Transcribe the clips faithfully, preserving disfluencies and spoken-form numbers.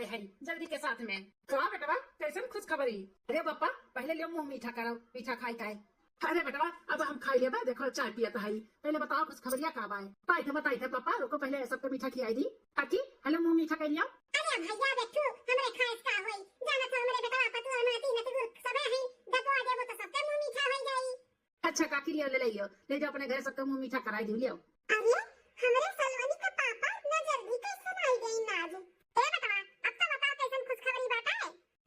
है, जल्दी के साथ में। का बेटवा, कैसन खुशखबरी? अरे बप्पा, पहले लियो मुँह मीठा करो, मीठा खाई खाए। अरे बेटवा, अब हम खाई लेबे, देखो चाय पियत हई। पहले बताओ खुशखबरिया का बाय? बताई थे, बताई थे पप्पा, रुको पहले सबके मीठा खियाई दी। काकी, हेलो मुँह मीठा कर लियो। अरे भैया बेटू, हमरे खाए का होई? जाना तो हमरे बेटवा पतुआ नाती नतगुर सबे हैं, दबवा देबो तो सबके मुँह मीठा होई जाई। अच्छा काकी, लियो, ले, ले लियो, ले जाओ अपने घर, सबके मुँह मीठा कराई दियो, लियो। अरे, हमरे सलोनी का पापा नजर भी कैसन आई गई ना आज। ए बेटवा, अब तो बताओ कैसन खुशखबरी बाटे?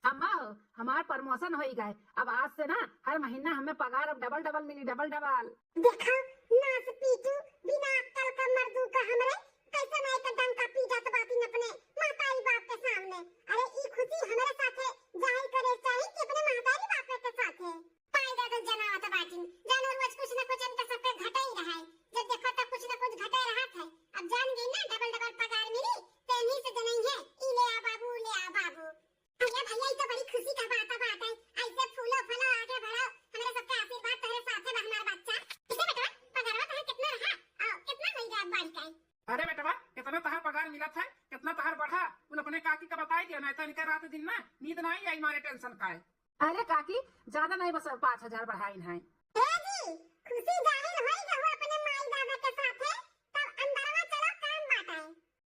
अम्मा हो, हमार promotion होई गए। अब आज से ना हर महीना हमें पगार अब double double मिली, double double। देखा, नास पीटू, बिना अक्कल का मर्दू का हमरे कैसन एक डंका पीटत बातिन अपने महतारी बाप के सामने। अरे, ई खुशी हमरे साथे जाहिर करे चाही कि अपने महतारी बाप के साथे? पाई दादा जनावत बाटिन, जानो रोज कुछ न कुछ इनका सबके घटे ही रहा है। जब देखो तब कुछ न कुछ घटे रहत है। अब जान गई ना, double double पगार मिली, तो इन्हीं से जनई है, ई ले आ बाबू, ले आ बाबू। भैया, भैया, ई तो बड़ी खुशी का बात, बात है। ऐसे फूलो फलो, आगे बढ़ो, हमरे सबके आशीर्वाद तोहरे साथे बा, हमार बच्चा। इसे बेटवा, पगारवा तोहरे कितना रहा? आओ, कितना होई गया अब बढ़ के? अरे बेटवा, कितना तोहार पगार मिलत है, कितना तोहार बढ़ा, उन अपने काकी का बताई दिया, नहीं तो इनके रात दिन ना नींद ना आई, आई मारे tension का है। अरे काकी, ज्यादा नहीं, बस पाँच हजार बढ़ाइन है। ए जी, खुशी जाहिर होई गए हो अपने माई दादा के साथे, तब अंदरवा चलो, काम बाटे।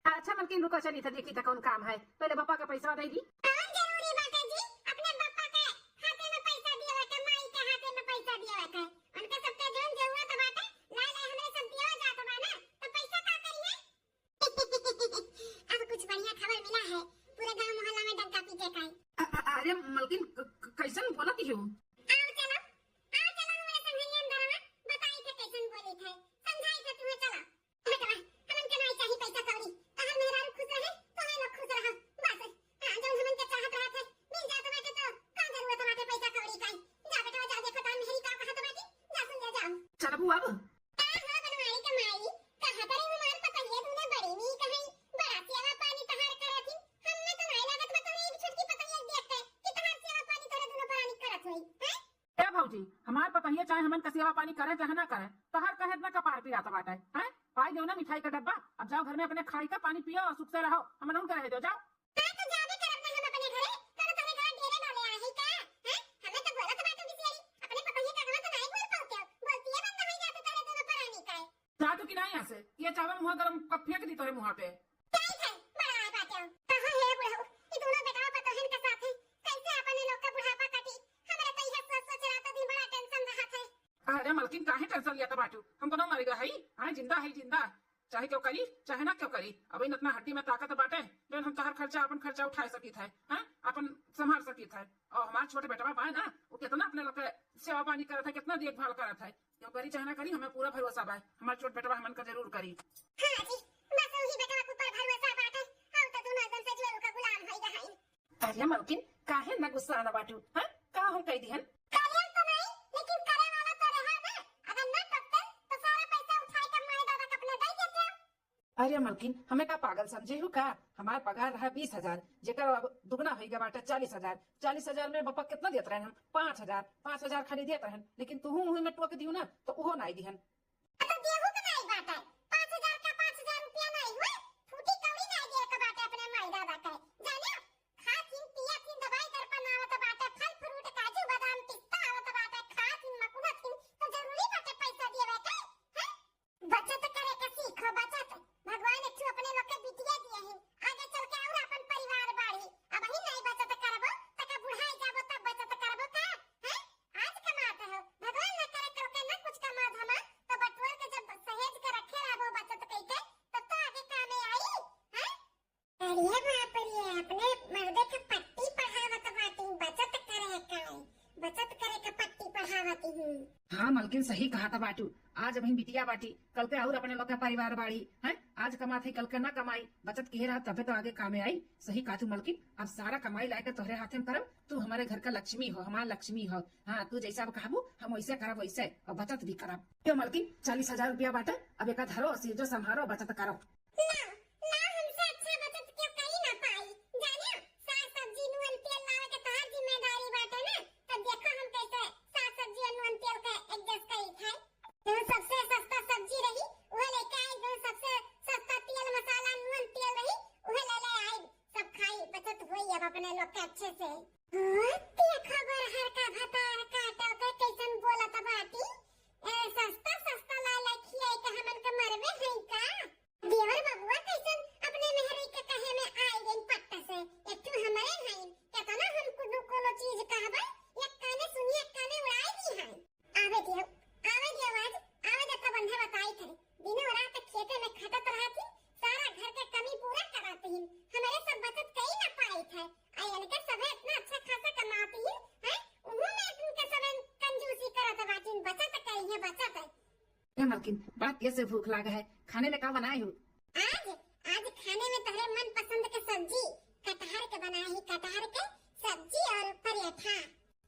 अच्छा मलकिन, रुको, चली था, देखी था कौन काम है, पहले बप्पा के पैसा दे दी। कौन जरूरी बाटे जी, अपने बप्पा के हाथे में पैसा दिए बाटे, माई के हाथे में पैसा दिए बाटे, उनके सबके जौन जरूरत बाटे, ला ले, हमरे सब दिया जात बा ना, तो पैसा का करी है? अब कुछ बढ़िया खबर मिला है, पूरे गांव मोहल्ला में डंका पीटे का है। अ-, अ-, अरे मलकिन, क-, क-, कैसन बोलत हो? आओ चलो, आओ चलो हमारे संघरिया अंदर में, बताई थे कैसन बोली थे, समझाई थे तुम्हें, चलो। बेटवा, हमन के नाई चाही पैसा कौड़ी, तहर मेहरारू खुश रहे, तोहे लोग खुश रहो, बस। हाँ, जौन हमन के चाहत रहत है, मिल जात बाटे तो का जरूरत बाटे पैसा कौड़ी का? जा बेटवा, जा, देखो तोहर मेहरी का कहत बाटी, जा सुन ले, जाओ। चलबू अब? का हो बनवारी के माई, कहा तरे हमार पतोहिया दूनो बड़ी नीक है, बड़ा सेवा पानी तहार करत ही। हमें तो नाई लागत बा तोहरे ई छोटकी पतोहिया देख के कि तहार सेवा पानी तोहरे दूनो परानी करत होई, हैं? ए भौजी, हमार पतोहिया चाहे हमन के सेवा पानी करे चाहे ना करे, तहार कहे इतना कपार पिरात बाटे, हैं? पाई देउ ना मिठाई का डब्बा, अब जाओ घर में अपने खाई का पानी पियो और सुख से रहो, हमन उनके रहे दो, जाओ। हाँ, तो जाबे करब ना हम अपने घरे, कौनो तोहरे घर डेरे डाले आए हैं का? हैं? हमें तो बोलत बाटू बिसियरी, अपने पतोहिया का हवा तो नाई बोल पाओ क्यों? बोलती है बंद हो जाते तोहरे दूनो परानी का। जातू कि नाई यहाँ से? ये चावल मुँह गरम कब फेंक दी तोहरे मुँह पे। ठीक है, बड़ा आए बाटे। कहाँ है बुढ़ऊ? ई दूनो बेटवा पतोहन के साथे कैसे अपने लोग का बुढ़ापा कटी? हमरा तो इहे सोच सोच रात दिन बड़ा tension रहत है। अरे मलकिन, काहे tension लिया बाटू? हम कोनो मर गए हई? हाँ, जिंदा हई, जिंदा। चाहे क्यों करी, चाहे ना क्यों करी, अब इन इतना हड्डी में ताकत बाटे, जौन हम तोहार खर्चा, अपन खर्चा उठा सकित है, हाँ, अपन संभाल सकित है। और हमार छोट बेटवा बा ना, वो कितना अपने लोग के सेवा पानी करत है, कितना देखभाल करत है। क्यों करी चाहे ना करी, हमें पूरा भरोसा बा, हमार छोट बेटवा हमन का जरूर करी। हाँ जी, बस वही बेटवा के ऊपर भरोसा बाटे, हम तो दोनों एकदम से जुएल का गुलाम होई गए हई। अरे मलकिन, काहे ना गुस्सा आना बाटू, हाँ? का हम कह दिहन? करियन तो नहीं, लेकिन करे वाला तो रहा ना। अगर ना करते, तो सारा पैसा उठाए के माई दादा के अपने दे देते। अरे मलकिन, हमें का पागल समझे हो का? हमार पगार रहा बीस हजार, जेकर अब दुगना होई गया बाटे चालीस हजार। चालीस हजार में बप्पा कितना देत रहन हम? पाँच हजार। पाँच हजार खाली देत रहन, लेकिन तुहू उही में टोक दियो ना, तो उहो नाई दिहन। तो देहू के नाई बाटे, पाँच हजार का पाँच हजार रुपया नाई हुए, फूटी कौड़ी नाई दिए के बाटे अपने माई दादा के। जाने, खाथिन, पियथिन, दवाई दर्पण आवत बाटे, फल फ्रूट, काजू, बादाम, पिस्ता आवत बाटे, खाथिन, मकुनथिन, तो जरूरी बाटे पैसा देवे के, हैं? बचत करे के सीखो, बचत। भगवान एक ठो अपने लोग के बिटिया दिए हैं, आगे चल के और अपन परिवार बाढ़ी। अब ही नहीं बचत करबो, त का बुढ़ाई जाबो तब बचत करबो का? हैं? आज कमात हो, भगवान न करे कल के न कुछ कमा धमा, तो बटुअर के जब सहेज के रखे रहबो बचत कई के, तब तो आगे कामे आई, हैं? अरे बाप रे, अपने मर्दे के पट्टी पढ़ावत बाटी, बचत करे का, बचत करे के पट्टी पढ़ावत हूँ। हाँ मलकिन, सही कहा था बाटू, आज अभी बिटिया बाटी, कल के और अपने लोग के परिवार बाढ़ी, हैं? आज कमात है, कल के ना कमाई, बचत किए रहा तबे तो आगे कामे आई। सही कहा तू मलकिन, अब सारा कमाई लाके तोहरे हाथे में करब, तू हमारे घर का लक्ष्मी हो, हमार लक्ष्मी हो। हाँ, तू जैसा अब कहबू, हम वैसे करब, वैसे, और बचत भी करब। क्यों मलकिन, चालीस हजार रुपया बाटे, अब एका धरो, सीजो संभारो, बचत करो। ना, ना, हमसे अच्छा बचत क्यों करी ना पाई। जानियो, साग सब्जी, नून तेल लावे के तोहार जिम्मेदारी बाटे ना, तब देखो हम कैसे साग सब्जी और नून तेल के adjust करी खाए। जो सबसे सस्ता सब्जी रही, उहे लेके आई, जो सबसे सस्ता तेल मसाला, नून तेल रही, उहे ले ले आई। सब खाई, बचत अच्छे से। हाँ, ते खबर हर का भतार काटो के कैसन बोलत बाटी। ए, सस्ता सस्ता ला ला खियाई के हमन के मरबे है का? देवर बबुआ कैसन अपने मेहरी के कहे में आइ गइन पट्ट से। एक ठो हमरे हइन, केतना हम कुदू कोनो चीज कहबै, एक काने सुनी, एक काने उड़ाई दी हइन। आवे दियो, आवे दियो आज, आवे दे तब अंधे बताई थे। दिनों रात खेते में खटत रहत ही, सारा घर के कमी पूरा करत ही। हमरे सब बचत कई ना पाई थे। आ इनके सभे इतना अच्छा खासा कमाती ही, हैं? उहू में इनके सभे कंजूसी करत बाटिन, बचत कई है, बचत है। ए मलकिन, बड़ा तेज से भूख लागा है, खाने में का बनाए हो? आज, आज खाने में तोहरे मनपसंद के सब्जी, कटहर के बनाए ही, कटहर के सब्जी और परेठा।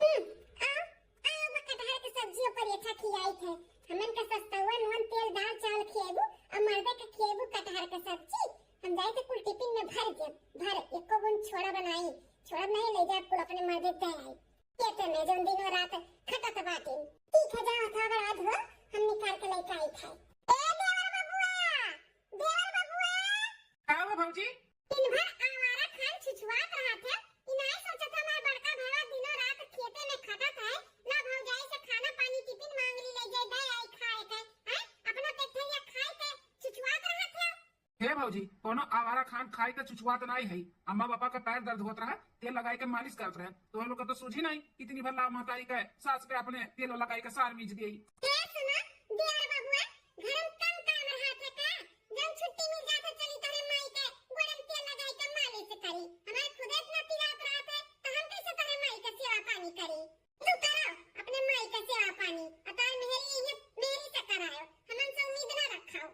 हम्म, आओ, आओ, अब कटहर के सब्जी और परेठा खियाई थे। हमन का सस्तुआ नून तेल दाल चावल खियाबू, और मर्दे के खियाबू कटहर के सब्जी। हम जाई थे कुल टिफिन में भर देब, भर, एको बूंद छोड़ा बनाई, छोड़ा नहीं, ले जाब कुल अपने मर्दे दे आई। खेते में जौन दिनों रात खटत बाटिन। ठीक है, जाओ, थोड़ा बड़ा धो, हम निकाल के लेके आई थे। ए देवर बबुआ, देवर बबुआ। का हुआ भौजी? दिन भर आवारा खान छुछुआत रहत है, ई नाई सोचत हमार बड़का भावा दिनों रात खेते में खटत है, ना भौजाई से खाना पानी टिफिन मांग ली, ले जाए, दे आई खाए के, हैं? अपना पेट भैया खाए के छुछुआत रहत है। हे भौजी, कोनो आवारा खान खाए के छुछुआत नाई है। अम्मा पापा का पैर दर्द होत रहा, तेल लगाए के मालिश करत रहे, तो हम लोग का तो सूझी नहीं, इतनी भर लाभ महतारी का सास पे अपने तेल लगाए के सार मीज दिए। हे सुना, दियार बबुआ, घर में कम काम रहत है का? जब छुट्टी मिल जात है, चली तोहरे माई के गोड़ में तेल लगाई के मालिश करी। हमार खुदे इतना पिरात रहत है, तो हम कैसे तोहरे माई के सेवा पानी करी? तू करो अपने माई के सेवा पानी, और तोहर मेहरी ये मेहरी से करायो, हमन से उम्मीद ना रखाओ।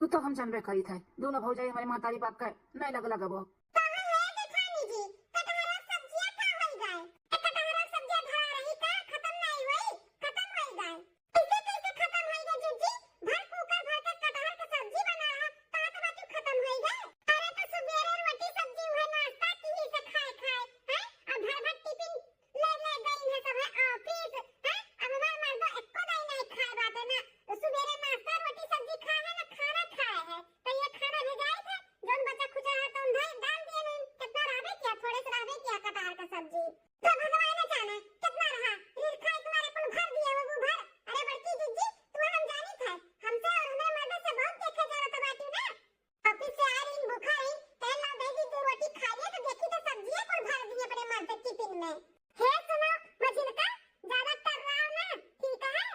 तू तो हम जानबे करी थे, दोनों भौजाई हमारे महतारी बाप का नहीं लग लगबो। कहाँ है जेठानी जी, कटहरा सब्जिया का होई गए? ए, कटहरा सब्जिया धरा रही का, खत्म नहीं हुई, खत्म होई गए। कैसे, कैसे खत्म होई गए जीजी? भर कुकर भर के कटहर के सब्जी बना रहा, कहा तो बाकी खत्म होई गए। अरे तो सुबेरे रोटी सब्जी हुए नाश्ता की ही से खाए खाए, हैं? अब भर भर टिफिन ले ले गई है सब है ऑफिस, हैं? अब हमार मर्दो एको दाई नहीं खाए बाटे ना, तो सुबेरे नाश्ता रोटी सब्जी खाए है ना खाना खाए है, तो ये खाना भेजाई थे, जौन बचा खुचा रहा तो उन्हें डाल दिए नहीं, कितना रहबे किया, थोड़े से रहबे किया कटहर का सब्जी। तो भगवान जाने कितना रहा, रील खाए तुम्हारे कुल भर दिए वो, वो भर। अरे बड़की जीजी, तुम्हें हम जानी थे, हमसे और हमारे मर्द से बहुत देखे जरूरत बाटी ना। ऑफिस से आ रही भूखा रही, तेल ला दे दी, दो रोटी खा लिए तो देखी तो सब्जियां कुल भर दी अपने मर्द के टिफिन में। हे सुनो मझिलका, ज्यादा तर्राओ ना, ठीक है?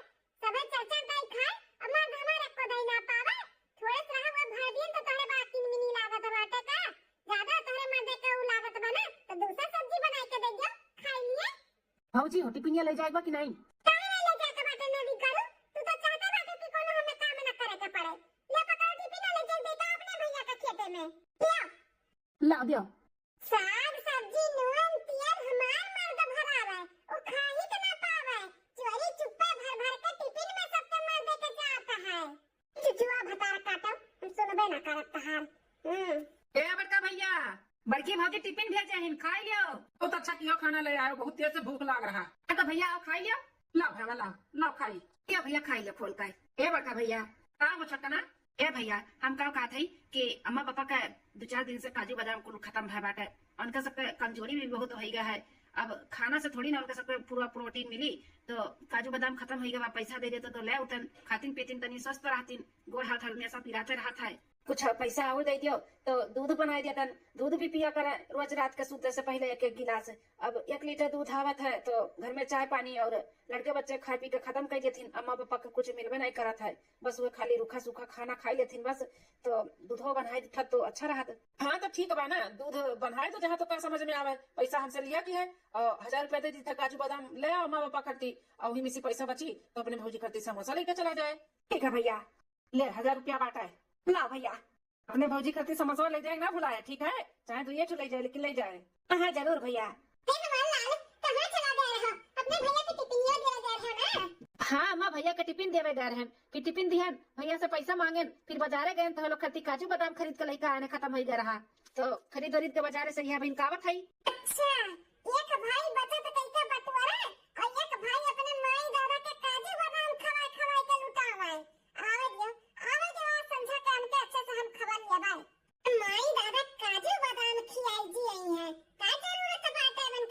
सबे चार चार दाई खाए, अब मर्द हमारा को दाई ना पावे। थोड़े से रहा वो भर दिए तो तोहरे बात तीन मिनी लागत बाटे का? ज्यादा तोहरे मर्दे के ऊ लागत बा ना, तो दूसरा सब्जी बनाई के दे दियो, खाई लिए। भौजी हो, टिफिनिया ले जाएगा कि नहीं? काहे नहीं ले जाके बाटे नदी करू? तू तो चाहते बाटे कि कोनो हमें काम न करे के पड़े। ले पकड़ टिफिन ले जाए बेटा अपने भैया के खेते में। लियो। ला दियो। साग सब्जी नून तेल हमार मर्द भरावे, उ खाही के ना पावे। चोरी चुप्पे भर भर के टिफिन में सबके मर्दे के जात है। चुचुआ भतार काटो, हम सुनबे ना करत तहार। हम्म। ए बड़का भैया, बड़की भौजी टिफिन भेजे हिन, खाई लियो। बहुत अच्छा कियो, खाना ले आयो, बहुत तेज से भूख लाग रहा। ए तो भैया आओ खाई लियो। लाओ भैया लाओ, लाओ खाई। ए भैया खाई ले खोल के। ए बड़का भैया। का हो छोटकना? ए भैया, हम का कहत हई कि अम्मा पापा का दो चार दिन से काजू बादाम कुल खत्म भय बाटे, उनका सबके कमजोरी भी बहुत होई गया है। अब खाना से थोड़ी ना उनका सबके पूरा प्रोटीन मिली, तो काजू बादाम खत्म होई गया बा, पैसा दे देते तो ले उतन खातिन पीतिन, तनी स्वस्थ रहतिन। गोड़ हाथ हमेशा पिराते रहत है। कुछ पैसा और दे दियो तो दूध बनाए देतन, दूध भी पिया करे रोज रात के सूते से पहले एक एक गिलास। अब एक लीटर दूध आवत है तो घर में चाय पानी और लड़के बच्चे खाए पी के खत्म कर देथिन। अम्मा पापा के कुछ मिलबे नहीं करत है, बस वो खाली रूखा सूखा खाना खाई लेथिन बस। तो दूधो बनाए देता तो अच्छा रहत। हाँ तो ठीक बा ना, दूध बनाए तो जहाँ तो का समझ में आवे, पैसा हमसे लिया की है और हजार रुपया दे दी था काजू बादाम ले आओ अम्मा पापा खरती और वही में से पैसा बची तो अपने भौजी खरती समोसा लेके चला जाए। ठीक है भैया, ले हजार रुपया बाटा है, लाओ भैया। अपने भौजी खातिर समोसा ले जाए ना भुलाए, ठीक है? चाहे दुइये ठो ले जाए, लेकिन ले जाए। हाँ, जरूर भैया। हे हमार लाल, कहाँ चला गए रहो? अपने भैया के टिफिनिया देवे गए रहो ना? हाँ, अम्मा भैया के टिफिन देवे गए रहन। फिर टिफिन दिहन, भैया से पैसा मांगेन, फिर बाजारे गएन तो लोग खातिर काजू बादाम खरीद के लेके आने खत्म हो गया रहा। तो खरीद वरीद के बाजारे से यहाँ बहिन कावत है। अच्छा, एक भाई बचत कइके बटोरे और एक भाई अपने माई दादा के काजू बादाम खवाए खवाए के लुटावे। आवे दियो, आवे दियो, आज संझा के हमके अच्छे से हम खबर लेबै। माई दादा काजू बादाम खियाई जी आई हैं। का जरूरत बाटे अबन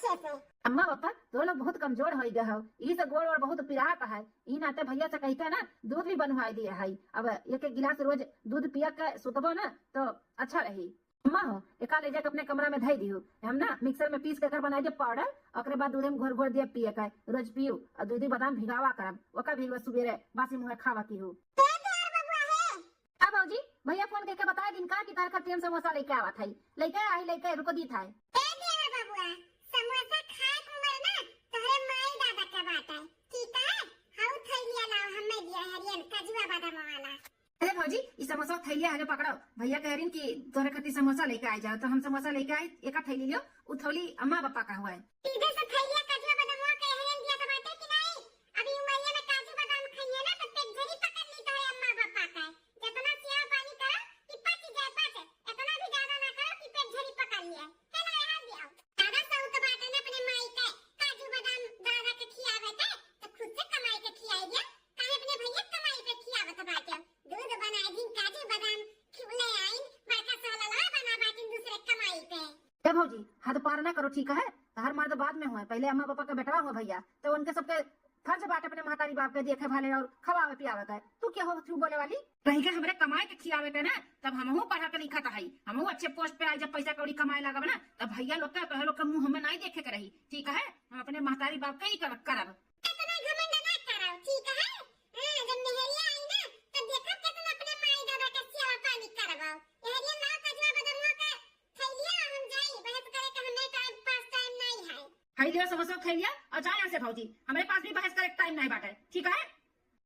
अम्मा पापा, तो लोग बहुत कमजोर होइ गए हो, ई से गोड़ ओड़ बहुत पिरात है। ई नाते भैया से कह के ना दूध भी बनवाई दिए है। अब एक एक गिलास रोज दूध पिया के सुतबो ना तो अच्छा रही। अम्मा हो, एका ले जाके अपने कमरा में धई दियो। हम ना मिक्सर में पीस के एकर बनाई दे पाउडर, ओकरे बाद दूधे में घोर घोर दिए पिए के, रोज पियो। और दूधी बादाम भिगावा करब, ओका भी सुबेरे बासी मुँहे खावा की हो। ए देवर बबुआ हे। का भौजी, भैया फोन करके बता दिन का कि तार खातिर हम समोसा लेके आवत है। लेके आई, लेके रुको दी था। ए देवर बबुआ, समोसा खाए के उम्र ना तोहरे माई दादा के बाटे, ठीक है? हाउ थैलिया लाओ, हमें दिया हरियन कजुआ बादाम वाला। अरे भौजी, ई समोसा थैलिया है, पकड़ो। भैया कह रही कि तोरे खातिर समोसा लेके आई जाओ, तो हम समोसा लेके आई, एक थैली लियो, उ थैली अम्मा पापा का हुआ है। इधर से थैलिया कजुआ बादाम के हरियन दिया तो बाटे कि नहीं? अभी उमरिया में काजू बादाम खाइए ना तो पेट झरी पकड़ ली तोरे अम्मा पापा का। जितना सेवा पानी करो कि पच जाए, पच, इतना भी ज्यादा ना करो कि पेट झरी पकड़ लिए। है ना, यहाँ दिया। दादा सौ के बाटे ना अपने माई के काजू बादाम दादा के खियावे के, तो खुद से कमाई के खियाई दिया। काहे अपने भैया कमाई पे खियावत बाटे? दूध बनाए दिन काजू बादाम खिले आइन, बड़का सहलला बना बाटिन दूसरे कमाई पे। ए भौजी, हद पार ना करो, ठीक है? तहर मर्द बाद में हुए, पहले अम्मा पापा के बेटवा हुआ भैया, तो उनके सबके फर्ज बाटे अपने महतारी बाप के देखे भाले और खवावे पियावे के। तू क्या हो तू बोले वाली? रह गए हमरे कमाए के खियावे के ना, तब हमहू पढ़त लिखत हई, हमहू अच्छे पोस्ट पे आई, जब पैसा कौड़ी कमाए लागब ना, तब भैया लोग के, तोहे लोग के मुंह हमें नहीं देखे के रही, ठीक है? हम अपने महतारी बाप के ही कर, करब। इतना घमंड ना करो, ठीक है? हाँ, जब मेहरिया आई ना, तब देखब कि तुम अपने माई दादा के सेवा पानी करबो। मेहरिया ना कजवा बदमुआ के थैलिया हम जाई, बहस करे के हमें टाइम पास टाइम नहीं है। खाई लियो समोसा, खाई लिया और जा यहाँ से भौजी, हमारे पास भी बहस करे टाइम नहीं बाटे, ठीक है?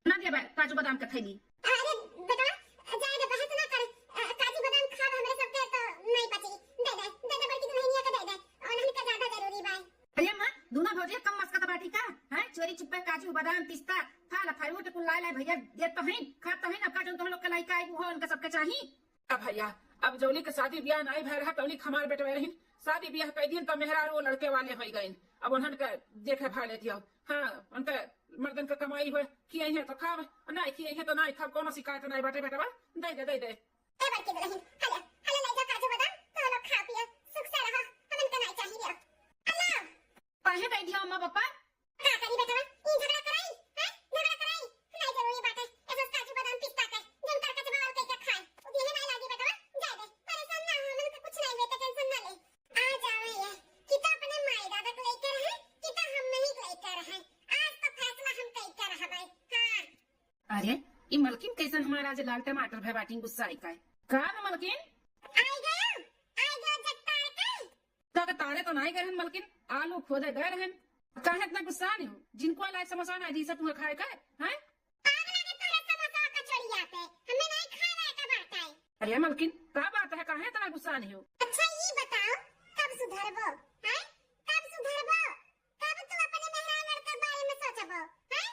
ना देबे काजू बादाम के थैली। अरे बेटा, जाए दे, बहस ना कर। अ, काजू बादाम खाब हमरे सबके तो नहीं पची। दे दे, दे दे, बड़की दुल्हनिया के दे दे। उन्हन के ज्यादा जरूरी बा। अरे अम्मा, दूनो भौजी कम मस्का तो बाटी का? हैं? चोरी चुप्पे काजू बादाम पिस्ता फल फ्रूट कुल लाए लाए भैया देत तो हैं, खात तो हैं ना, का जौन तोहन लोग के लाइका आई वो उनका सबके चाही। अब भैया, अब जौनी के शादी ब्याह नाई भय रहा, तौनी के हमार बेटवे रहिन। शादी ब्याह कई दिन तो मेहरारू वो लड़के वाले होई गइन। अब उन्हन के देखे भाले दियो। हाँ, उनके मर्दन के कमाई हुए, खिए हैं तो खाब, नाई खिए हैं तो नाई खाब, कोनो शिकायत नाई बाटे बेटवा। दे दे, दे दे। ए बड़की दुल्हन, हले, हले ले जा काजू बादाम, तो लोग खा पिए, सुख से रहो, हमन के नाई चाहिए। अल्लाह। काहे दे दिया अम्मा पापा? का करी बेटवा, ई झगड़ा कराई, हैं? झगड़ा कराई? नहीं जरूरी बाटे, ऐसा काजू बादाम पिस्ता के, जौन कर कचवा और कई के खाए, उ दिहे नहीं लागी बेटवा, जाए दे, परेशान ना हो, हमन के कुछ नहीं हुए, तो टेंशन ना ले। आ जावे ये, कि तो अपने माई दादा के लेकर है, कि तो हम नहीं लेकर है, आज तो फैसला हम कई कर हबै, हाँ। अरे, ई मलकिन कैसन हमार आज लाल टमाटर भय बाटिन गुस्सा आई का है? का न मलकिन? आई गयो, आई गयो जगतार के। तो के तारे तो नाई गए हन मलकिन, आलू खोदे गए रहन। काहे इतना गुस्सा नहीं हो? जिनको लाए समोसा ना दी से तुम्हें खाए का, हैं? आग लगे तोरे समोसा कचौड़िया पे, हमें नहीं खाए का बात है। अरे मलकिन, का बात है, काहे इतना गुस्सा नहीं हो? अच्छा ये बताओ, कब सुधरबो, हैं? कब सुधरबो? कब तू अपने मेहरारू लड़का के बारे में सोचबो, हैं?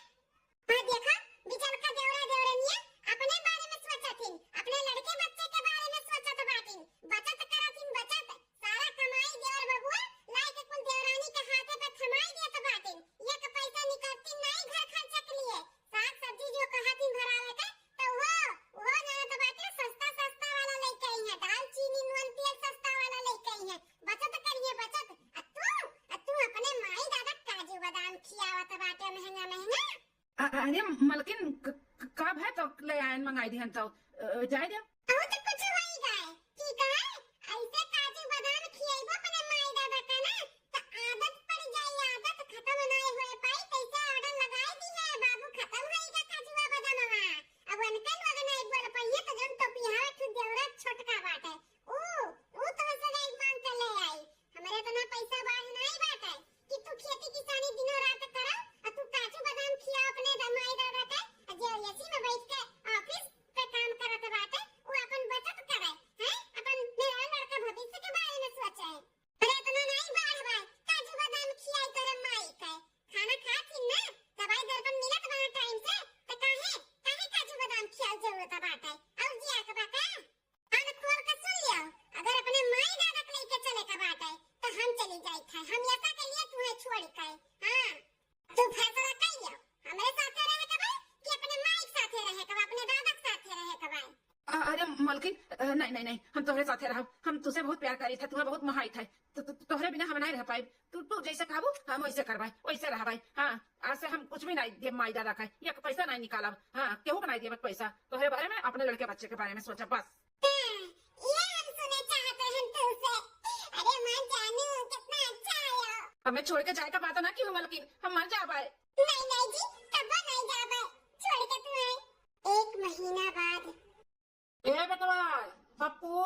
हाँ देखा, बिचलका देवरा देवरनिया अपने बारे में सोचथिन, अपने लड़के बच्चे के बारे में सोचत बाटिन, बचत करथिन, बचत। सारा कमाई देवर बबुआ लाई के कुल देवरानी के हाथे पे थमाई देत बाटिन। एक पैसा निकलती नहीं घर खर्चा के लिए। साग सब्जी जो कहथिन भरावे के, तो वो, वो जानत बाटे सस्ता सस्ता वाला लेके आई है, दाल चीनी नून तेल सस्ता वाला लेके आई है। बचत करिए बचत। आ तू, आ तू अपने माई दादा काजू बादाम खियावत बाटे महंगा महंगा। अ-, अरे मलकिन, क-, क-, कब है तो ले आयन मंगाई दिहन तो, अ, जाए दे। अहो तो कुछ होई गए, ठीक है? ऐसे काजू बादाम खियाइबो अपने माई दादा का ना, तो आदत पड़ जाई, आदत खत्म ना होए पाई, कैसे ऑर्डर लगाई दी है, बाबू खत्म होई गया काजू बादामवा। अब उनका लोग नहीं बोल पाइए तो जौन टोपिया है, तू देवरा छोटका बाटे, ऊ, ऊ तो से नहीं मांग के ले आई। हमरे इतना पैसा बाढ़ नहीं बाटे कि तू खेती किसानी दिनों रात करो और तू काजू बादाम खिया अपने द-, माई दादा के, और जे एसी में बैठ के ऑफिस पे काम करत बाटे, वो नहीं, नहीं, नहीं, हम तोहरे साथे रहब। हम तुसे बहुत प्यार करी थे, तुहे बहुत मोहाई थे। तो, तो, तोहरे बिना हम नहीं रह पाइब। तू, तू जैसे कहबू, हम वैसे करबै, वैसे रहबै। हाँ, आज से हम कुछ भी नहीं देब माई दादा का, एक पैसा नहीं निकालब। हाँ, केहू का नहीं देब पैसा। तोहरे बारे में, अपने लड़के बच्चे के बारे में सोचब बस। हाँ, ये हम सुने चाहते हैं तुमसे। अरे माँ जानू, कितना अच्छा आया। हमें छोड़ के जाए का बात ना की हो, मलकिन, हम मर जाबै। नहीं, नहीं जी, कबो नहीं जाबै, छोड़ के तुम्हें। एक महीना बाद। ए बेटवा, पप्पू,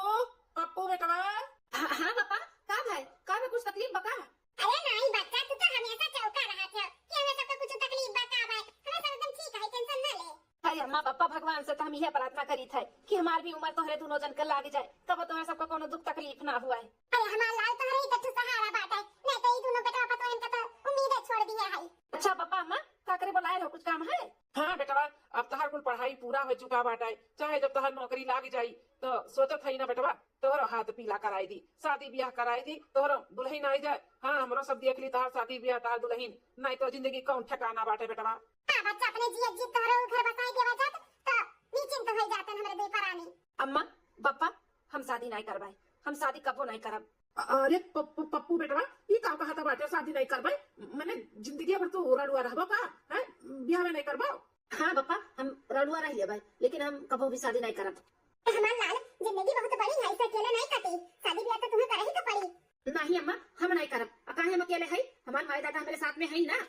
पप्पू बेटवा। हाँ, हाँ पापा, का भाई, का में कुछ तकलीफ बा का? अरे नहीं बच्चा, तू तो हमेशा चौंका रहत है कि हमें सबके कुछ तकलीफ बा का भाई, हमें सब एकदम ठीक है, टेंशन ना ले। अरे अम्मा पापा, भगवान से तो हम यह प्रार्थना करी थे कि हमार भी उम्र तोहरे दोनों जन के लाग जाए, तब तोहरे सबका कोनो दुख तकलीफ ना हुआ है। अरे हमार लाल तोहरे ही तो सहारा बाटे, नहीं तो ई दोनों बेटवा पतोहन के तो उम्मीद छोड़ दिया है। अच्छा पापा अम्मा, का करे बुलाए रहो, कुछ काम है? हाँ बेटवा, अब तहार कुल पढ़ाई पूरा हो चुका बाटे, चाहे जब तहार नौकरी लाग जाई तो सोचत हई ना बेटवा, तोहरो हाथ पीला कराई दी, शादी ब्याह कराई दी, तोहरो दुल्हन आई जाए। हाँ, हमरो सब देख ली तहार शादी ब्याह, तहार दुल्हन, नहीं तो जिंदगी कौन ठिकाना बाटे बेटवा। हाँ बच्चा, अपने जियत जी तोहरो घर बसाई देवा जात तो निश्चिंत हो जातन हमरे दे परानी। अम्मा, पापा, हम शादी नहीं करबाई, हम शादी कबो नहीं करब। अरे प-, प-, पप्पू बेटवा, ई का कहत बाटे शादी नहीं करबे? मने जिंदगी भर तू रड़ुआ रहबो का? हैं? बियाह में नहीं करबो? हाँ पापा, हम रड़ुआ रह लेबै, लेकिन हम कबो भी शादी नहीं करब। हमार लाल, जिंदगी बहुत बड़ी है, इसे अकेले नहीं कटी। शादी ब्याह तो तुम्हें करे ही तो पड़ी। नहीं अम्मा, हम नहीं करब। आ काहे हम अकेले है? हमार माई दादा हमारे साथ में है ना।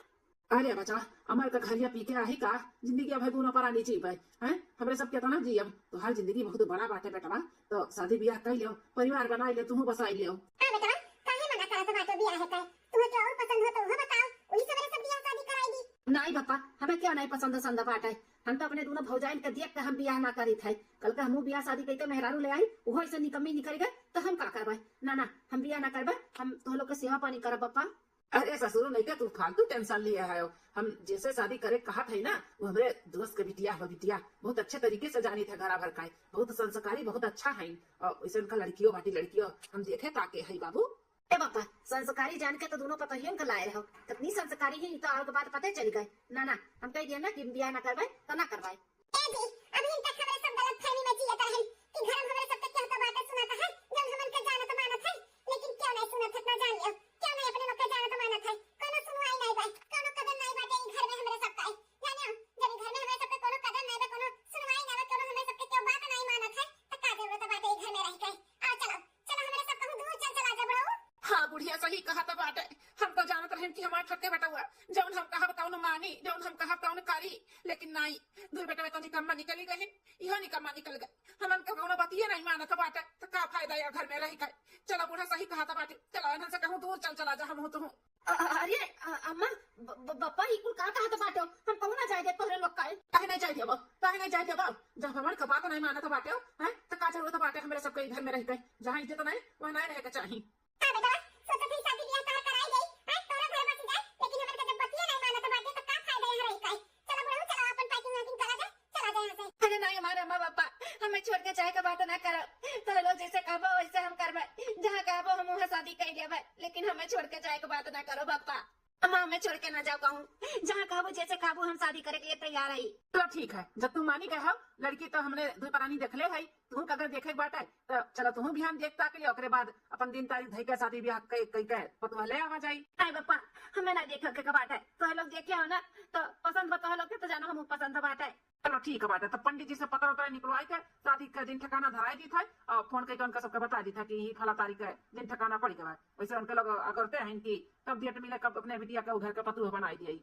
अरे बचा, अमर का घरिया पी के आही का? जिंदगी अब है दोनों परानी जीबे, हैं? हमरे सब केतना जियब? तोहार जिंदगी बहुत बड़ा बाटे बेटवा, तो शादी ब्याह कर लियो, परिवार बनाई ले, तुहू बसाई लियो। हाँ बेटवा, काहे मना करत बाटे ब्याह के? तुम्हें क्या और पसंद हो तो वो बताओ, वही से मेरे सब ब्याह शादी कराई दी। नहीं पापा, हमें क्या नहीं पसंद वसंद बाटे, हम तो अपने दोनों भौजाइन के देख के हम ब्याह ना करी थे। कल के हमहू ब्याह शादी करके मेहरारू ले आई, वो ऐसे निकम्मी निकल गए, तो हम का करबे? ना ना, हम ब्याह ना करबे, हम तो लोग के सेवा पानी करब पापा। अरे ससुरो, नहीं तो तू फालतू टेंशन लिए है। हम जैसे शादी करे कहत है ना, वो हमरे दोस्त के बिटिया है, बिटिया बहुत अच्छे तरीके से जानी थे, घरा भर का है, बहुत संस्कारी, बहुत अच्छा है। और वैसे उनका लड़कियों बाटी, लड़कियों हम देखे ताके है बाबू। ए पापा, संस्कारी जान के तो दोनों पतोहियन के लाए रहो, कितनी संस्कारी है, ये तो आवे के बाद पते चल गए। ना ना, हम कह दिया ना कि बियाह ना करवाए तो ना करवाए। ए जी, अभी तक हमरे सब गलतफहमी में जियत रहन कि घर में हमरे सबके केहू तो बात सुनत है, जौन हमन के जानत मानत है, लेकिन क्यों नहीं सुनत है, ना जान लियो, क्यों नहीं अपने लोग के जानत मानत है, कोनो सुनवाई नहीं बा, कोनो कदर नहीं बाटे ई घर में हमरे सब का, जानियो, जब ई घर में हमरे सबके कोनो कदर नहीं बा, कोनो सुनवाई नहीं बा, कोनो हमरे सबके क्यों बात नहीं मानत है, तो का जरूरत बाटे ई घर में रह के? आ चलो, चलो हमरे सब कहूँ दूर चल चला जा बड़ऊ। हाँ बुढ़िया, सही कहत बाटे, हम तो जानत रहन कि हमार छोटके बेटवा, जौन हम कहब तौन मानी, जौन हम कहब तौन करी, लेकिन नहीं, दुई बेटवा तो निकम्मा निकली गए, इहो निकम्मा निकल गए। हमन के कौनो बतिये नहीं मानत बाटे, तो का फायदा या घर में रह के? चला बूढ़ा सही कहत बाटे, चला इन्हन से कहूँ दूर चल चला जा, हम हो तुहूँ। अ-, अ-, अरे, अ-, अम्मा, ब-, ब-, बप्पा, ई कुल का कहत बाटे? हम कहूँ ना जाए दे तोहरे लोग का। काहे नहीं जाए देबो? काहे नहीं जाए देबो? जब हमन के बात नहीं मानत बाटे, हैं, तो का जरूरत बाटे हमरे सबके घर में रह के? जहाँ इज्जत नहीं, वहाँ नहीं रहे के चाही। का बेटवा, सोचत हई शादी बियाह तोहर कराई देई, हैं? तोहरा घर बस जाए, लेकिन हमन के जब बतिये नहीं मानत बाटे, तो का फायदा यहाँ रही के? चला बुढ़ऊ, चला अपन packing वैकिंग करा जा, चला जा यहाँ से। अरे नहीं, हमारे अम्मा पापा, हमें छोड़ के जाए के बात ना करो। तो लोग जैसे कहबो वैसे हम करबे, जहाँ कहबो हम वहाँ शादी कर लेबे, लेकिन हमें छोड़ के जाए के बात ना करो पापा। अम्मा, हमें छोड़ के ना जाओ कहूँ, जहाँ कहबो जैसे कहबो हम शादी करे के लिए तैयार है। चलो ठीक है, जब तू मानी गए हो, लड़की तो हमने दो परानी देख ले है, तू अगर देखे के बाटे तो चलो तू बिहान देख ताक लियो, ओकरे बाद अपन दिन तारीख धई के शादी ब्याह कई कई के पतोह ले आवा जाई। नहीं पापा, हमें ना देखे के बाटे, तो लोग देखे हो ना तो पसंद बताओ लोग के तो जानो हम पसंद बाटे। चलो ठीक है बाटे, तब पंडित जी से पता उता निकलवाई के शादी का दिन ठिकाना धराई दी था और फोन करके उनका सबके बता दी था कि ये फला तारीख के दिन ठिकाना पड़ गया। वैसे उनके लोग अगरते हैं कि कब डेट मिले, कब अपने बिटिया के उधर के पतोह बनाई दिए।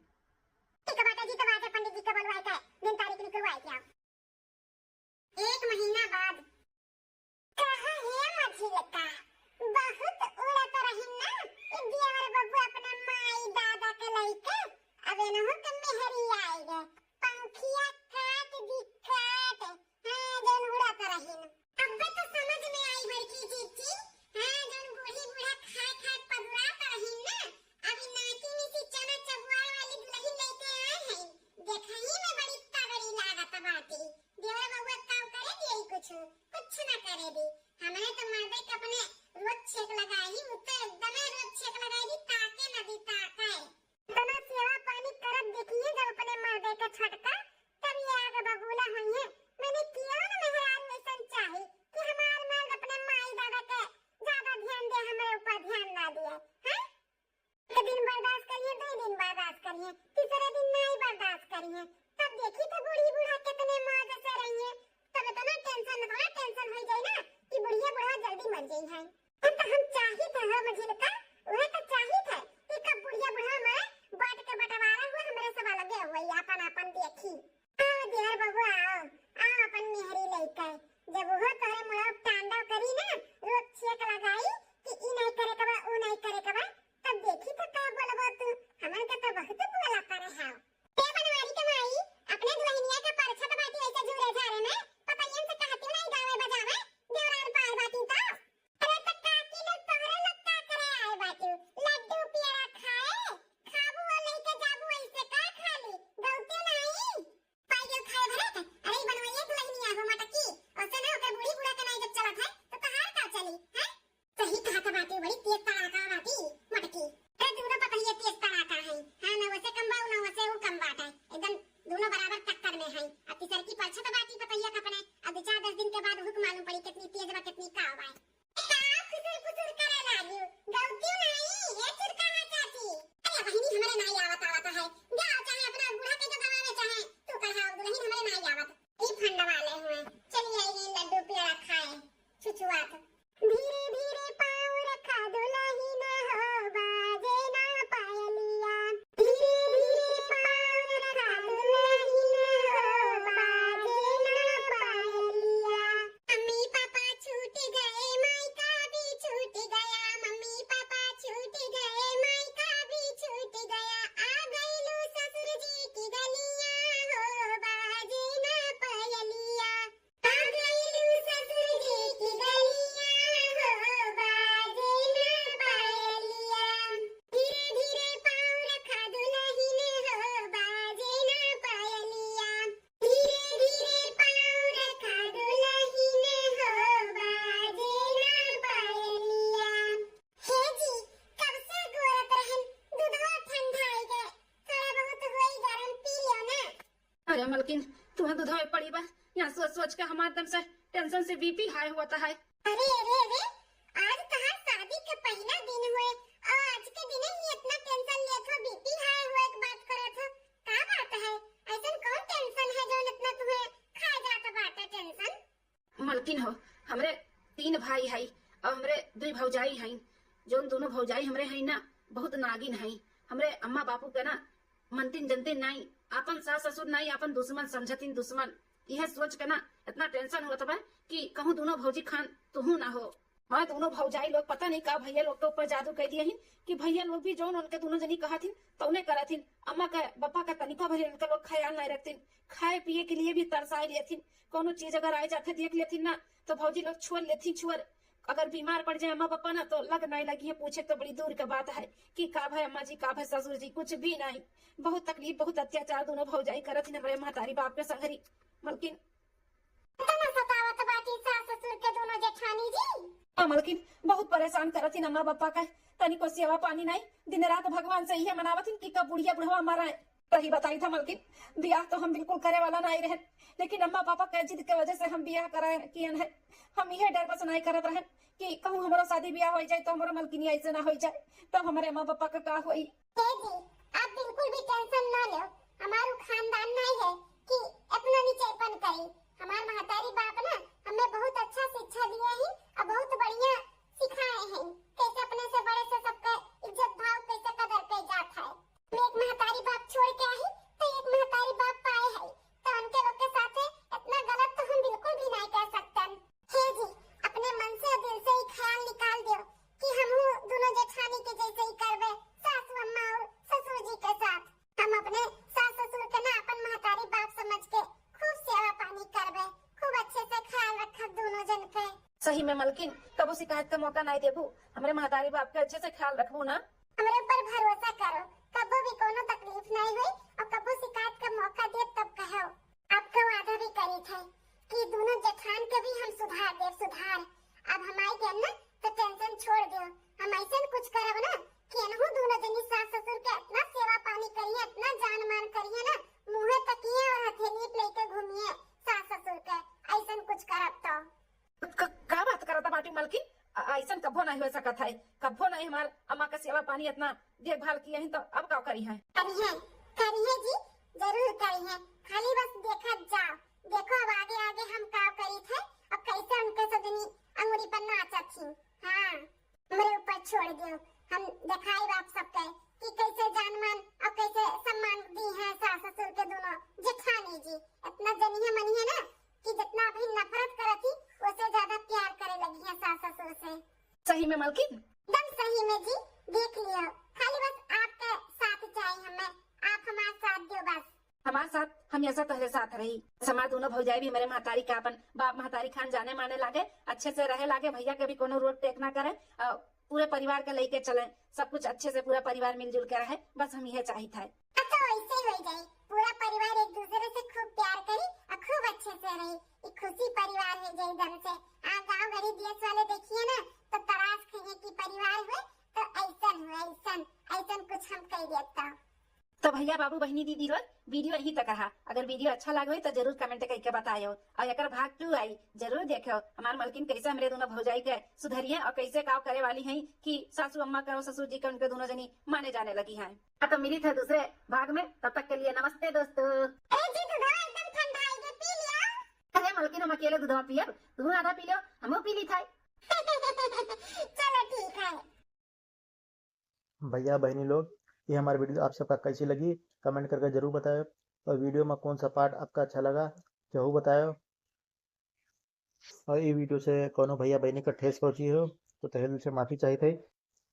ठीक है बाटे जी, तब आजे पंडित जी के बुलवाई के दिन तारीख निकलवाई के आओ। एक महीना बाद। कहा हे मझिलका, बहुत उड़त रही ना, ई देवर बबुआ अपने माई दादा के लइके, अब एनहु के मेहरी आए गे, पंखिया काट दी काट, हाँ, जौन उड़त रही। अब्बे तो समझ में आई बड़की जीजी, हाँ, जौन बूढ़ी बूढ़ा खाए खाए पगुरात रही ना, अब ई नाकी में से चना चबुआए वाली दुल्हन लेके आए हैं, देखही में बड़ी तगड़ी लागत बाटी। देवर बबुआ का करे दिए कुछ, कुछ ना करे दी। हमने तो मर्दे के अपने रोज छेक लगाई, उ तो एकदमे रोज छेक लगाई दी, ताके ना दी ताके। इतना सेवा पानी करत देखिए जब अपने मर्दे के छोटका, तब ये आगे बबूला होइए। मैंने किया ना मेहरारू ऐसन चाही कि हमार करिहैं, तीसरे दिन नाहीं बर्दाश्त करिहैं। तब देखी तो बूढ़ी बूढ़ा कितने मौज से रहिहैं। तब इतना टेंशन, इतना टेंशन होइ जाई ना कि बुढ़िया बुढ़वा जल्दी मर जइहैं। हम तो, हम चाहित है हो मझिलका, उहे तो चाहित है कि कब बुढ़िया बुढ़वा मरे, बाँट के बंटवारा हुए, हमरे सब अलगे हुए, आपन आपन देखी। आओ देवर बबुआ, आओ, आओ अपन मेहरी लइके। जब उहो तोहरे मुड़वा पे तांडव करी ना, रोक छेक लगाई कि ई नाहीं करे के बा, ऊ नाहीं करे के बा, तब देखी तो का बोलबो तू। हमन के तो बहुत बोला पर है। ए बनवारी के माई, अपने दुल्हनिया के परछत बाटी ऐसे झूरे झारे में, पतइयन से कहती नाहीं गावे बजावे, देवरान पाए बाटी तो। अरे त काकी लोग तोहरे लोग का करे आए बाटू? लड्डू पेड़ा खाए? खाबू और लेके जाबू ऐसे का खाली? गौते नाई? पाई गयो खाए भरे त। अरे ई बनवैया दुल्हनिया हो मटकी। ओसे ना ओकर बूढ़ी बूढ़ा के नाई जब चलत है, तो तहार का चली, हैं? सही कहा था बाटू, बड़ी तेज तड़ाका बाटी, मटकी। अरे दूनो पतहिया तेज तड़ाका है। हाँ, ना वसे कम बा, ना वसे वो कम बाटे। एकदम दूनो बराबर टक्कर में है। अब तीसर की परछत बाटी पतहिया कपने। अब दो चार दस दिन के बाद हुक मालूम पड़ी कितनी तेज बा, कितनी का बा। का खुसुर फुसुर करे लागियो? गलती नाई, ए चुरकाहा चाची। अरे बहिनी, हमरे नाई आवत आवत है। गाओ चाहे अपना बूढ़ा के जो गवावे चाहे, तू कढ़ाओ दुल्हन, हमरे नाई आवत। ई फंड वाले हुए। चली आई गई लड्डू पेड़ा खाए, छुछुआत। धीरे धीरे पाँव रखा दुल्हन हो, बाजे ना पायलिया। धीरे धीरे पाँव रखा दुल्हन हो, बाजे ना पायलिया। मम्मी पापा छूट गए, माई का भी छूट गया, मम्मी पापा छूट गए, माई का भी छूट गया। आ गइलू ससुर जी की गलिया हो, बाजे ना पायलिया। आ गइलू ससुर जी की गलिया हो, बाजे ना पायलिया। धीरे धीरे पाँव रखा दुल्हन हो, बाजे ना पायलिया। धीरे धीरे पाँव रखा दुल्हन हो, बाजे ना पायलिया। हे जी, कब से गोरत रहन, दूधवा ठंडाई गए, थोड़ा बहुत होई गरम, पी लियो ना। अरे मलकिन, तुम्हें दूधवा पड़ी बा, यहाँ सोच सोच के हमार दम से टेंशन से बीपी हाई होता है। अरे अरे अरे, आज तहार शादी के पहला दिन हुए और आज के दिने ही इतना टेंशन लेत हो, बीपी हाई हुए के बात करत हो, का बात है? ऐसन कौन टेंशन है जौन इतना तुम्हें खा जात बाटे टेंशन? मलकिन हो, हमरे तीन भाई हई और हमरे दुई भौजाई हई। जौन दोनों भौजाई हमरे हई ना, बहुत नागिन हई। हमरे अम्मा बापू के ना मनतिन जनतिन नाई, आपन सास ससुर नाई, आपन दुश्मन समझतिन दुश्मन। यह सोच के ना इतना टेंशन होत बा कि कहूँ दोनों भौजी खान तुहू ना हो। हाँ, दोनों भौजाई लोग पता नहीं का भैया लोग के ऊपर जादू कर दिए हिन कि भैया लोग भी जौन उनके दोनों जनी कहत हिन तौने करत हिन। अम्मा का बप्पा का तनिको भले उनके लोग ख्याल नहीं रखतिन, खाए पिए के लिए भी तरसाए लेथिन। कोनो चीज अगर आए जाते देख लेथिन ना तो भौजी लोग छोड़ लेथिन, छोड़। अगर बीमार पड़ जाए अम्मा पापा ना तो लग नहीं लगी है पूछे, तो बड़ी दूर का बात है कि का भाई अम्मा जी, का भाई ससुर जी, कुछ भी नहीं। बहुत तकलीफ, बहुत अत्याचार दोनों भौजाई करत हिन हमरे महतारी बाप के संगरी। मलकिन इतना सतावत बाटी सास ससुर के दोनों जेठानी जी। हाँ मलकिन, बहुत परेशान करत हिन अम्मा पापा का, तनिको सेवा पानी नहीं। दिन रात भगवान से इहे मनावत हिन कि कब बुढ़िया बुढ़वा मराए। सही बताई था मलकिन, बियाह तो हम बिल्कुल करे वाला नहीं रहन, लेकिन अम्मा पापा के जिद के वजह से हम बियाह कराए कियन है। हम इहे डर बस नहीं करत रहन कि कहूँ हमरो शादी बियाह हो जाए तो हमरो मलकिनी ऐसे ना हो जाए, तब हमारे अम्मा पापा का का होई। हे जी, आप बिल्कुल भी टेंशन ना लो, हमारू खानदान नहीं है कि इतना नीचेपन करी। हमार महतारी बाप ना हमें बहुत अच्छा शिक्षा दिए हैं और बहुत बढ़िया सिखाए हैं, कैसे अपने से बड़े से सबका इज्जत भाव, कैसे कदर कई जात है। एक महतारी बाप छोड़ के आई तो एक महतारी बाप पाए है, तो उनके लोग के साथे इतना गलत तो हम बिल्कुल भी नहीं कर सकतन। हे जी, अपने मन से दिल से ही ख्याल निकाल दो कि हम दोनों जेठानी के जैसे ही करबे सासू अम्मा और ससुर जी के साथ। हम अपने सास ससुर के ना अपन महतारी बाप समझ के खूब सेवा पानी करबे, खूब अच्छे से ख्याल रखब दोनों जन के। सही में मलकिन, कबो शिकायत का मौका नहीं देबू, हमरे महतारी बाप के अच्छे से ख्याल रखबू ना? हमरे ऊपर भरोसा करो, कबो भी कोनो तकलीफ नहीं हुई और कबो शिकायत का मौका दे तब कहो। आपका वादा भी करी थे कि दोनों जेठान के भी हम सुधार देब, सुधार। अब हम आई गए ना तो टेंशन छोड़ दो, हम ऐसे कुछ करब ना कि एनहू दोनों जनी सास ससुर के इतना सेवा पानी करिए, इतना जान मान करिए ना, मुँहे तकिए और हथेली पे लेके घूमिए सास ससुर के, ऐसे कुछ करब तो। क-, का बात करता बाटी मलकिन? अ-, ऐसन कबो ना नहीं हो सकत है, कभो नहीं हमार अम्मा का सेवा पानी इतना देखभाल किए हैं, तो अब का करी है? करिहे, करिहे जी, जरूर करिहे। खाली बस देखत जाओ, देखो अब आगे आगे हम का करी थे, अब कैसे उनके सजनी अंगुरी पर नाचत ही। हाँ, हमरे ऊपर छोड़ दियो, हम दिखाई आप सबके कि कैसे जान मान और कैसे सम्मान दी है सास ससुर के दोनों जेठानी जी। इतना जनिए मनिए ना कि जितना अभी नफरत करत ही, उससे ज्यादा प्यार करे लगी है सास ससुर से। सही में मलकिन? एकदम सही में जी, देख लियो, खाली बस आपके साथ चाहिए हमें, आप हमारे साथ दियो बस। हमार साथ हमेशा तोहरे साथ रही। बस हमार दोनों भौजाई भी हमरे महतारी का अपन बाप महतारी खान जाने माने लागे, अच्छे से रहे लागे, भैया के भी कोनो रोक टेक ना करे, और पूरे परिवार के लेके चले, सब कुछ अच्छे से पूरा परिवार मिलजुल के रहे, बस हम यह चाहित है। अब तो ऐसे ही हो जाई, पूरा परिवार एक दूसरे से खूब प्यार करी और खूब अच्छे से रही। एक खुशी परिवार है जाई दम से। आ गाँव गरीब देश वाले देखिए ना, तो तराश कहिए कि परिवार हुए तो ऐसन हुए, ऐसन, ऐसन कुछ हम कह देता। तो भैया, बाबू, बहिनी, दीदी लोग, वीडियो यहीं तक रहा। अगर वीडियो अच्छा लगे तो जरूर कमेंट करके बतायो, और एकर भाग टू आई, जरूर देखो हमार मलकिन कैसे हमरे दोनों भौजाई के सुधरिए और कैसे काव करे वाली हैं कि सासू अम्मा का और ससुर जी के उनके दोनों जनी माने जाने लगी हैं। अब तो मिली थे दूसरे भाग में, तब तक के लिए नमस्ते दोस्तों। अरे जी, दूधवा एकदम ठंडा है, ये पी लिया। अरे मलकिन, हम अकेले दूधवा पियब, तू आधा पी लो, हमहू पी ली था। चलो ठीक है। भैया बहिनी लोग, ये हमार वीडियो आप सबका कैसी लगी, कमेंट करके जरूर बतायो। और वीडियो में कौन सा पार्ट आपका अच्छा लगा, जरूर बतायो। और ये वीडियो से कोनो भैया बहिनी का ठेस पहुँची हो तो तहे दिल से माफी चाहित है।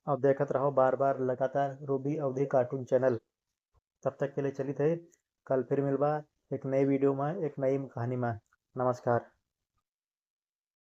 और देखत रहो बार बार लगातार रूबी अवधी कार्टून चैनल। तब तक के लिए चलित है, कल फिर मिलबा एक नई वीडियो में, एक नई कहानी में। नमस्कार।